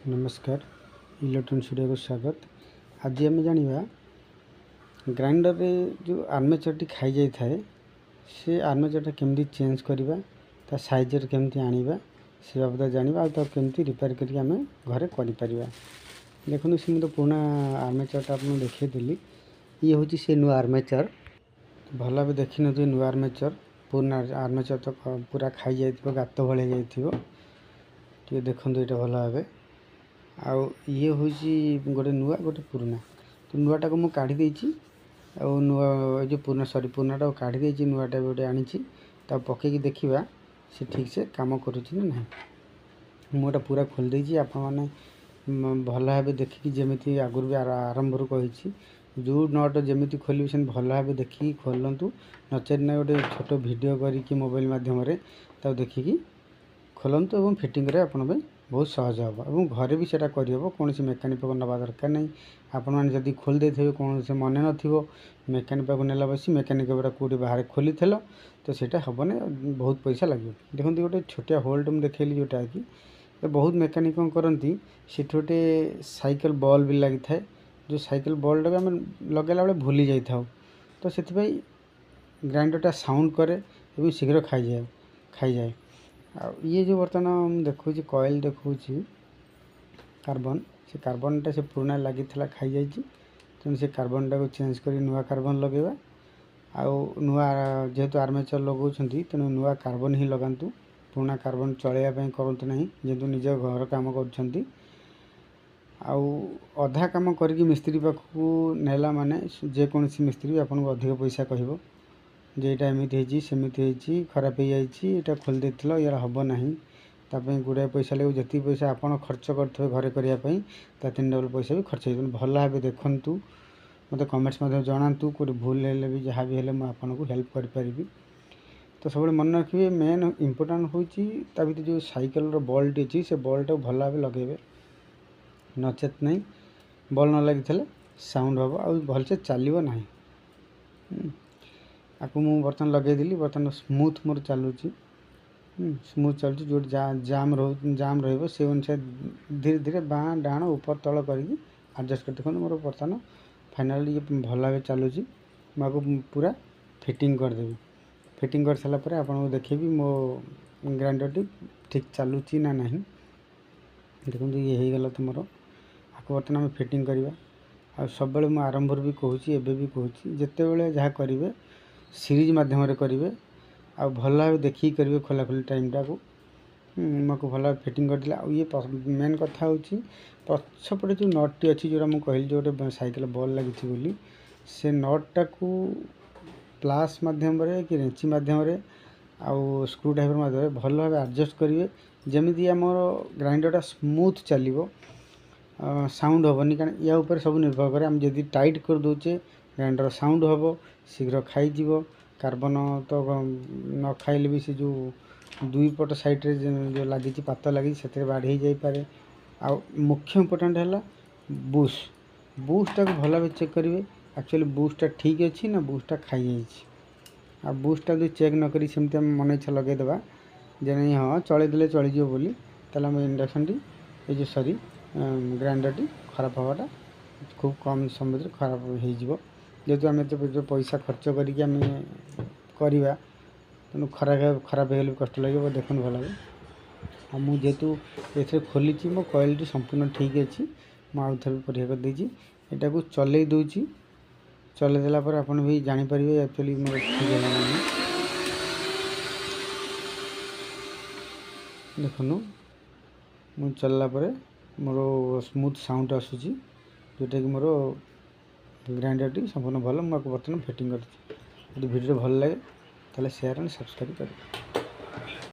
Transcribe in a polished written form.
ନମସ୍କାର, ଇଲେକ୍ଟ୍ରୋନିକ୍ସ ଭିଡ଼ିଓକୁ ସ୍ୱାଗତ। ଆଜି ଆମେ ଜାଣିବା, ଗ୍ରାଇଣ୍ଡରରେ ଯେଉଁ ଆର୍ମେଚର୍ଟି ଖାଇଯାଇଥାଏ, ସେ ଆର୍ମେଚର୍ଟା କେମିତି ଚେଞ୍ଜ କରିବା, ତା ସାଇଜରେ କେମିତି ଆଣିବା, ସେ ବାବଦରେ ଜାଣିବା ଆଉ ତାକୁ କେମିତି ରିପେୟାର କରିକି ଆମେ ଘରେ କରିପାରିବା। ଦେଖନ୍ତୁ, ସେ ମୁଁ ତ ପୁରୁଣା ଆର୍ମେଚର୍ଟା ଆପଣଙ୍କୁ ଦେଖେଇଦେଲି। ଇଏ ହେଉଛି ସେ ନୂଆ ଆର୍ମେଚର୍। ଭଲ ଭାବେ ଦେଖିନଥିବେ, ନୂଆ ଆର୍ମେଚର୍, ପୁରୁଣା ଆର୍ମେଚର୍ ତ ପୁରା ଖାଇଯାଇଥିବ, ଗାତ ଭଳି ହେଇଯାଇଥିବ। ଟିକେ ଦେଖନ୍ତୁ ଏଇଟା ଭଲ ଭାବେ। ଆଉ ଇଏ ହେଉଛି ଗୋଟେ ନୂଆ, ଗୋଟେ ପୁରୁଣା। ତ ନୂଆଟାକୁ ମୁଁ କାଢ଼ି ଦେଇଛି ଆଉ ନୂଆ, ଏ ଯେଉଁ ପୁରୁଣା, ସରି, ପୁରୁଣାଟାକୁ କାଢ଼ି ଦେଇଛି, ନୂଆଟା ବି ଗୋଟେ ଆଣିଛି। ତାକୁ ପକେଇକି ଦେଖିବା ସେ ଠିକ୍ସେ କାମ କରୁଛି ନା ନାହିଁ। ମୁଁ ଏଇଟା ପୁରା ଖୋଲି ଦେଇଛି। ଆପଣମାନେ ଭଲ ଭାବେ ଦେଖିକି, ଯେମିତି ଆଗରୁ ବି ଆରମ୍ଭରୁ କହିଛି, ଯେଉଁ not ଯେମିତି ଖୋଲିବେ ସେମିତି ଭଲ ଭାବେ ଦେଖିକି ଖୋଲନ୍ତୁ। ନଚେତ୍ ନା ଗୋଟେ ଛୋଟ ଭିଡ଼ିଓ କରିକି ମୋବାଇଲ୍ ମାଧ୍ୟମରେ ତାକୁ ଦେଖିକି ଖୋଲନ୍ତୁ ଏବଂ ଫିଟିଂ କରିବା ଆପଣଙ୍କ ପାଇଁ ବହୁତ ସହଜ ହେବ ଏବଂ ଘରେ ବି ସେଇଟା କରିହେବ। କୌଣସି ମେକାନିକ୍ ପାଖକୁ ନେବା ଦରକାର ନାହିଁ। ଆପଣମାନେ ଯଦି ଖୋଲି ଦେଇଥିବେ, କୌଣସି ମନେ ନଥିବ, ମେକାନିକ୍ ପାଖକୁ ନେଲା ବସି ମେକାନିକ୍ ଏଗୁଡ଼ା କେଉଁଠି ବାହାରେ ଖୋଲିଥିଲ, ତ ସେଇଟା ହେବନି, ବହୁତ ପଇସା ଲାଗିବ। ଦେଖନ୍ତୁ, ଗୋଟେ ଛୋଟିଆ ହୋଲ୍ଡ ମୁଁ ଦେଖେଇଲି, ଯେଉଁଟା କି ବହୁତ ମେକାନିକ୍ କ'ଣ କରନ୍ତି, ସେଠି ଗୋଟେ ସାଇକେଲ ବଲ୍ ବି ଲାଗିଥାଏ। ଯେଉଁ ସାଇକେଲ ବଲ୍ଟାକୁ ଆମେ ଲଗାଇଲା ବେଳେ ଭୁଲି ଯାଇଥାଉ, ତ ସେଥିପାଇଁ ଗ୍ରାଇଣ୍ଡରଟା ସାଉଣ୍ଡ କରେ ଏବଂ ଶୀଘ୍ର ଖାଇଯାଏ। ଆଉ ଇଏ ଯେଉଁ ବର୍ତ୍ତମାନ ମୁଁ ଦେଖାଉଛି, କଏଲ୍ ଦେଖାଉଛି କାର୍ବନ୍, ସେ କାର୍ବନଟା ସେ ପୁରୁଣା ଲାଗିଥିଲା, ଖାଇଯାଇଛି। ତେଣୁ ସେ କାର୍ବନଟାକୁ ଚେଞ୍ଜ କରି ନୂଆ କାର୍ବନ ଲଗାଇବା। ଆଉ ନୂଆ ଯେହେତୁ ଆର୍ମେଚର୍ ଲଗାଉଛନ୍ତି, ତେଣୁ ନୂଆ କାର୍ବନ ହିଁ ଲଗାନ୍ତୁ। ପୁରୁଣା କାର୍ବନ ଚଳାଇବା ପାଇଁ କରନ୍ତୁ ନାହିଁ, ଯେହେତୁ ନିଜ ଘର କାମ କରୁଛନ୍ତି। ଆଉ ଅଧା କାମ କରିକି ମିସ୍ତ୍ରୀ ପାଖକୁ ନେଲା ମାନେ ଯେକୌଣସି ମିସ୍ତ୍ରୀ ବି ଆପଣଙ୍କୁ ଅଧିକ ପଇସା କହିବ ଯେ ଏଇଟା ଏମିତି ହେଇଛି, ସେମିତି ହେଇଛି, ଖରାପ ହେଇଯାଇଛି, ଏଇଟା ଖୋଲି ଦେଇଥିଲ, ଇଆର ହେବ ନାହିଁ। ତା ପାଇଁ ଗୁଡ଼ାଏ ପଇସା ଲାଗିବ। ଯେତିକି ପଇସା ଆପଣ ଖର୍ଚ୍ଚ କରିଥିବେ ଘରେ କରିବା ପାଇଁ, ତା ତିନି ଡବଲ୍ ପଇସା ବି ଖର୍ଚ୍ଚ ହେଇଯିବ। ଭଲ ଭାବେ ଦେଖନ୍ତୁ, ମୋତେ କମେଣ୍ଟସ୍ ମଧ୍ୟ ଜଣାନ୍ତୁ। କେଉଁଠି ଭୁଲ ହେଲେ ବି, ଯାହା ବି ହେଲେ ମୁଁ ଆପଣଙ୍କୁ ହେଲ୍ପ କରିପାରିବି। ତ ସବୁବେଳେ ମନେ ରଖିବେ, ମେନ୍ ଇମ୍ପୋର୍ଟାଣ୍ଟ ହେଉଛି ତା ଭିତରେ ଯେଉଁ ସାଇକେଲର ବଲ୍ଟି ଅଛି, ସେ ବଲ୍ଟାକୁ ଭଲ ଭାବେ ଲଗାଇବେ। ନଚେତ୍ ନାହିଁ, ବଲ୍ ନ ଲାଗିଥିଲେ ସାଉଣ୍ଡ ହେବ ଆଉ ଭଲସେ ଚାଲିବ ନାହିଁ। ଆକୁ ମୁଁ ବର୍ତ୍ତମାନ ଲଗାଇଦେଲି। ବର୍ତ୍ତମାନ ସ୍ମୁଥ୍ ମୋର ଚାଲୁଛି, ସ୍ମୁଥ୍ ଚାଲୁଛି। ଯେଉଁଠି ଜାମ୍ ରହୁ, ଜାମ୍ ରହିବ, ସେ ଅନୁସାରେ ଧୀରେ ଧୀରେ ବାଁ ଡାହାଣ ଉପର ତଳ କରିକି ଆଡ଼ଜଷ୍ଟ କରି ଦେଖନ୍ତୁ, ମୋର ବର୍ତ୍ତମାନ ଫାଇନାଲି ଇଏ ଭଲ ଭାବେ ଚାଲୁଛି। ମୁଁ ଆକୁ ପୁରା ଫିଟିଂ କରିଦେବି। ଫିଟିଂ କରିସାରିଲା ପରେ ଆପଣଙ୍କୁ ଦେଖେଇବି ମୋ ଗ୍ରାଇଣ୍ଡରଟି ଠିକ୍ ଚାଲୁଛି ନା ନାହିଁ। ଦେଖନ୍ତୁ, ଇଏ ହେଇଗଲା ତୁମର। ଆକୁ ବର୍ତ୍ତମାନ ଆମେ ଫିଟିଂ କରିବା। ଆଉ ସବୁବେଳେ ମୁଁ ଆରମ୍ଭରୁ ବି କହୁଛି, ଏବେ ବି କହୁଛି, ଯେତେବେଳେ ଯାହା କରିବେ ସିରିଜ୍ ମାଧ୍ୟମରେ କରିବେ ଆଉ ଭଲ ଭାବେ ଦେଖିକି କରିବେ ଖୋଲାଖୋଲି ଟାଇମ୍ଟାକୁ। ମୁଁ ଆକୁ ଭଲ ଭାବେ ଫିଟିଂ କରିଦେଲି। ଆଉ ଇଏ ମେନ୍ କଥା ହେଉଛି, ପଛପଟେ ଯେଉଁ ନଟ୍ଟି ଅଛି, ଯେଉଁଟା ମୁଁ କହିଲି ଯେଉଁ ଗୋଟେ ସାଇକେଲ ବଲ୍ ଲାଗିଛି ବୋଲି, ସେ ନଟ୍ଟାକୁ ପ୍ଲାସ୍ ମାଧ୍ୟମରେ କି ରେଞ୍ଚି ମାଧ୍ୟମରେ ଆଉ ସ୍କ୍ରୁ ଡ୍ରାଇଭର ମାଧ୍ୟମରେ ଭଲ ଭାବେ ଆଡ଼ଜଷ୍ଟ କରିବେ, ଯେମିତି ଆମର ଗ୍ରାଇଣ୍ଡରଟା ସ୍ମୁଥ୍ ଚାଲିବ, ସାଉଣ୍ଡ ହେବନି। କାରଣ ୟା ଉପରେ ସବୁ ନିର୍ଭର କରେ। ଆମେ ଯଦି ଟାଇଟ୍ କରିଦେଉଛେ, ଗ୍ରାଇଣ୍ଡର ସାଉଣ୍ଡ ହେବ, ଶୀଘ୍ର ଖାଇଯିବ। କାର୍ବନ ତ ନ ଖାଇଲେ ବି ସେ ଯେଉଁ ଦୁଇ ପଟ ସାଇଡ଼୍ରେ ଯେଉଁ ଲାଗିଛି, ପାତ ଲାଗିଛି, ସେଥିରେ ବାଡ଼େଇ ହେଇଯାଇପାରେ। ଆଉ ମୁଖ୍ୟ ଇମ୍ପୋର୍ଟାଣ୍ଟ ହେଲା ବୁସ୍। ବୁସ୍ଟାକୁ ଭଲ ଭାବେ ଚେକ୍ କରିବେ, ଆକ୍ଚୁଆଲି ବୁସ୍ଟା ଠିକ୍ ଅଛି ନା ବୁସ୍ଟା ଖାଇଯାଇଛି। ଆଉ ବୁସ୍ଟା ଯଦି ଚେକ୍ ନ କରି ସେମିତି ଆମେ ମନ ଇଚ୍ଛା ଲଗାଇଦେବା ଯେ ନାଇଁ, ହଁ, ଚଳେଇଦେଲେ ଚଳିଯିବ ବୋଲି, ତାହେଲେ ଆମ ଇଣ୍ଡକ୍ସନ୍ଟି, ଏ ଯେଉଁ ସରି, ଗ୍ରାଇଣ୍ଡରଟି ଖରାପ ହେବାଟା ଖୁବ୍ କମ୍ ସମୟରେ ଖରାପ ହେଇଯିବ। ଯେହେତୁ ଆମେ ଏତେ ଯେଉଁ ପଇସା ଖର୍ଚ୍ଚ କରିକି ଆମେ କରିବା, ତେଣୁ ଖରାପ ହେଇଗଲେ ବି କଷ୍ଟ ଲାଗିବ। ଦେଖନ୍ତୁ ଭଲ ଭାବେ। ଆଉ ମୁଁ ଯେହେତୁ ଏଥିରେ ଖୋଲିଛି, ମୋ କଏଲ୍ଟି ସମ୍ପୂର୍ଣ୍ଣ ଠିକ୍ ଅଛି। ମୁଁ ଆଉ ଥରେ ପରୀକ୍ଷା କରିଦେଇଛି। ଏଟାକୁ ଚଲେଇ ଦେଉଛି। ଚଲେଇ ଦେଲା ପରେ ଆପଣ ବି ଜାଣିପାରିବେ ଆକ୍ଚୁଆଲି ମୋର ଠିକ୍ ହେଲା ନା ନାହିଁ। ଦେଖନ୍ତୁ, ମୁଁ ଚଲେଇଲା ପରେ ମୋର ସ୍ମୁଥ୍ ସାଉଣ୍ଡ ଆସୁଛି, ଯେଉଁଟାକି ମୋର ଗ୍ରାଇଣ୍ଡରଟି ସମ୍ପୂର୍ଣ୍ଣ ଭଲ। ମୁଁ ଆକୁ ବର୍ତ୍ତମାନ ଫିଟିଂ କରିଛି। ଯଦି ଭିଡ଼ିଓ ଭଲ ଲାଗେ, ତାହେଲେ ସେୟାର ଆଣ୍ଡ ସବସ୍କ୍ରାଇବ୍ କରିବେ।